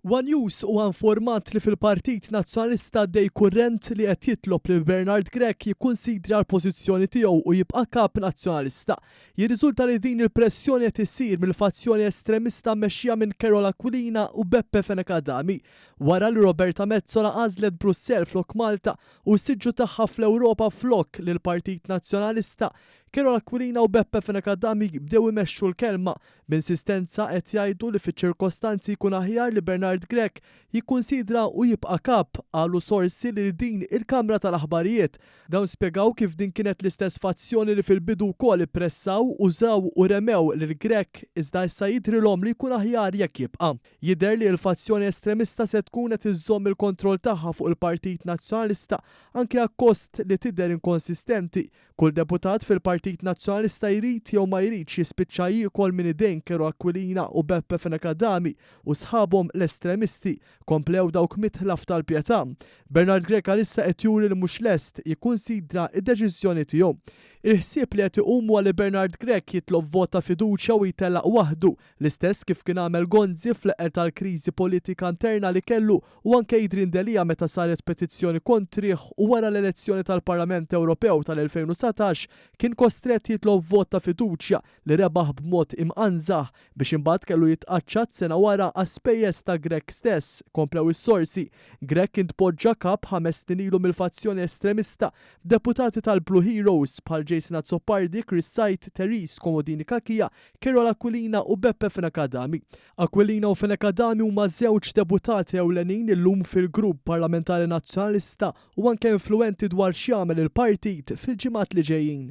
One News huwa informat li fil-Partit Nazzjonalista għaddej kurrent li qed jitlob lil Bernard Grech jikkunsidra l-pożizzjoni tiegħu u jibqa' Kap Nazzjonalista. Jirriżulta li din il-pressjoni qed issir mill-fazzjoni estremista mmexxija minn Karol Aquilina u Beppe Fenech Adami. Wara li Roberta Metsola għażlet Brussell flok Malta u s-siġġu tagħha fl-Ewropa flok lill-Partit Nazzjonalista, Karol Aquilina u Beppe Fenech Adami bdew imexxu l-kelma B'insistenza qed jgħidu li fiċ-ċirkostanzi jkun aħjar li Bernard Grech jikkunsidra u jibqa' Kap, qalu sorsi lil din il-kamra tal-aħbarijiet. Dawn spjegaw kif din kienet l-istess fazzjoni li fil-bidu wkoll ippressaw, użaw u remew lil Grech iżda issa jidhrilhom li jkun aħjar jekk jibqa'. Jidher li l-fazzjoni estremista se tkun qed iżżomm il-kontroll tagħha fuq il-Partit Nazzjonalista anke akkost li tidher inkonsistenti Kull deputat fil-Partit Nazzjonalista jrid jew ma jridx jispiċċa jiekol minn idejn Kero Aquilina u Beppe Fenech Adami u sħabhom l-estremisti, komplew dawk midħla f'tal-pietà. Bernard Grech għalissa qed juri li mhux lest jikkunsidra d-deċiżjoni tiegħu. Il-ħsieb li qed iqum huwa li Bernard Grech jitlob vot ta' fiduċja u jtellaq waħdu, L-istess kif kien għamel Gonzi fl-eqqel tal-kriżi politika interna li kellu u anke Adrian Delia meta saret petizzjoni kontrih u wara l-elezzjoni tal-Parlament Ewropew tal-2019 kien kostrett jitlob vot ta' fiduċja li rebaħ b'mod imqanżah biex imbagħad kellu jitqaċċat sena wara għas-spejjeż ta' Grech stess, komplew is-sorsi. Grech kien tpoġġa kap ħames snin ilu mill-fazzjoni estremista b'deputati tal-Blue Heroes bħal Jason Azzopardi, Chris Said, Therese Comodini Cachia Carol Aquilina u Beppe Fenech Adami. Aquilina u Fenech Adami huma żewġ deputati ewlenin illum fil-Grupp Parlamentari Nazzjonalista u anke influwenti dwar x'jagħmel il-partit fil-ġimgħat li ġejjin.